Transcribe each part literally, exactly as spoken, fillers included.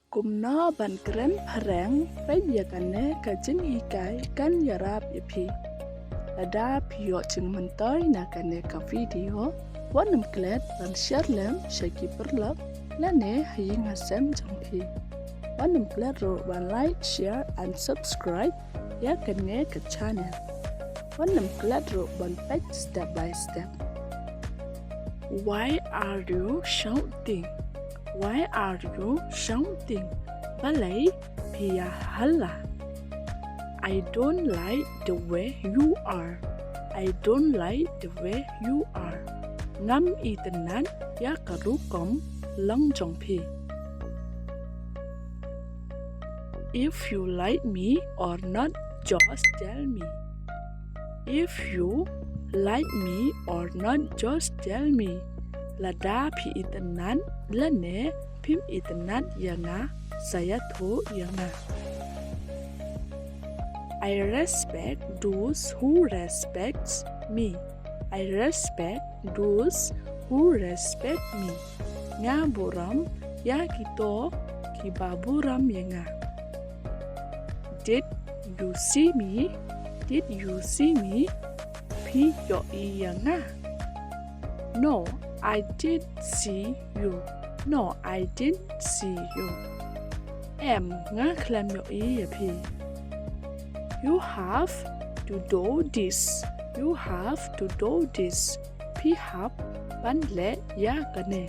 Kumno ban kren phareng, peit ïa kane ka jinghikai kan ïarap ïa phi. Lada phi ïoh jingmyntoi na kane ka video, wat nym klet ban share lem sha ki paralok lane ha ïing ha sem jong phi. Wat nym klet ruh ban like, share and subscribe ïa kane ka channel. Wat nym klet ruh ban peit step by step. Why are you shouting? Why are you shouting? Balei phi ïa halla? I don't like the way you are. I don't like the way you are. Ngam itynnad ïa ka rukom long jong phi. If you like me or not, just tell me. If you like me or not, just tell me. Lada phi itynnad lane phim itynnad ïa nga, sa ïathuh ïa nga. I respect those who respects me. I respect those who respect me. Nga burom ïa kito kiba burom ïa nga. Did you see me? Did you see me? Phi ïohi ïa nga? No, I didn't see you. No, I didn't see you. Em, nga khlem ïohi ïa phi. You have to do this. You have to do this. Phi hap ban leh ïa kane.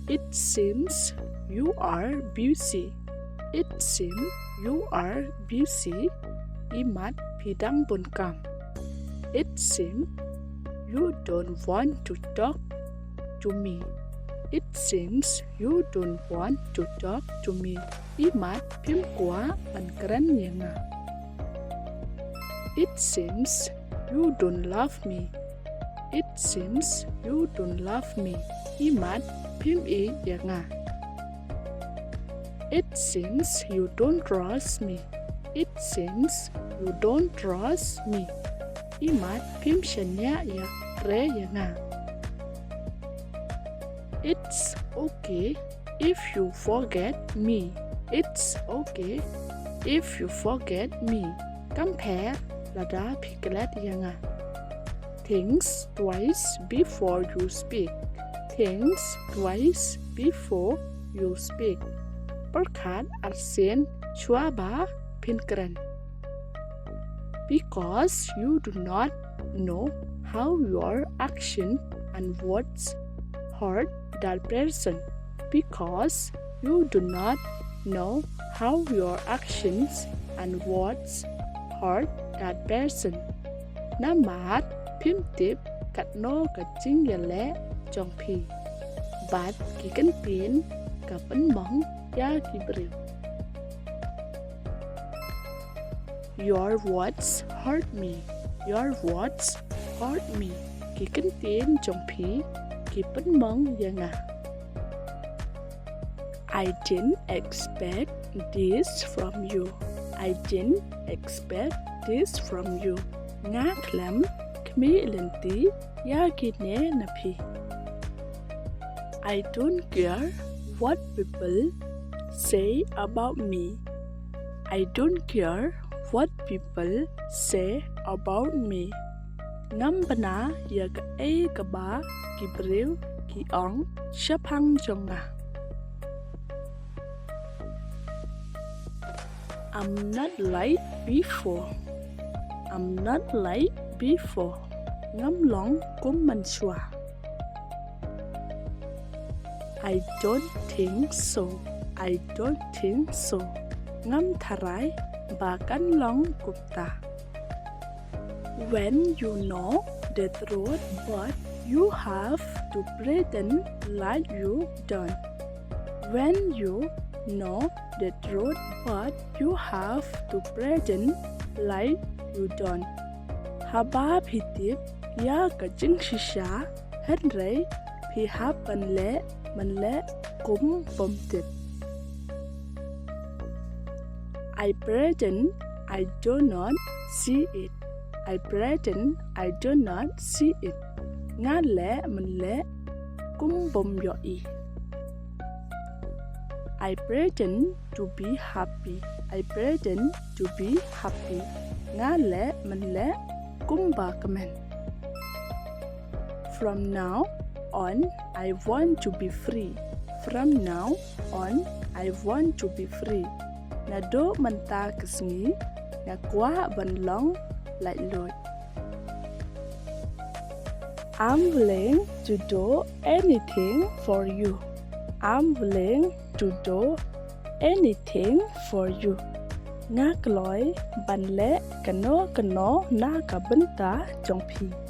It seems you are busy. It seems you are busy. Imat phi dang bun kam. It seems you don't want to talk to me. It seems you don't want to talk to me. Imat phim kwah ban kren ïa nga. It seems you don't love me. It seems you don't love me. Imat phim ïeit ïa nga. It seems you don't trust me. It seems you don't trust me. Imat phim shaniah ïa re ïa nga. It's okay if you forget me. It's okay if you forget me. Kam pher lada phi klet ïa nga. Think twice before you speak. Think twice before you speak. Pyrkhat arsien shuwa ba phin kren. Because you do not know how your action and words hurt that person. Because you do not know how your actions and words hurt that person. Namar phim tip katno ka jingïaleh jong phi bad ki kyntien ka pynmong ïa ki briew. Your words hurt me. Your words hurt me. Ki kyntien jong phi ki pynmong ïa nga. I didn't expect this from you. I didn't expect this from you. Nga khlem khmih lynti ïa kine na phi. I don't care what people say about me. I don't care what people say about me. Ngam bna ïa kaei kaba ki briew ki ong shaphang jong nga. I'm not like before. I'm not like before. Ngam long kum mynshuwa. I don't think so. I don't think so. Ngam tharai ba kan long kumta. When you know the truth, but you have to pretend like you don't. When you know the truth, but you have to pretend like you don't. Haba phi tip ïa ka jingshisha, hynrei phi hap ban leh mynleh kum bym tip. I pretend I do not see it. I pretend I do not see it. Nga leh mynleh kum bym ïohi. I pretend to be happy. I pretend to be happy. Nga leh mynleh kumba kmen. From now on, I want to be free. From now on, I want to be free. Naduh mynta ka sngi, nga kwah ban long laitluid. I'm willing to do anything for you. I'm willing to do anything for you. Nga kloi ban leh kano kano na ka bynta jong phi.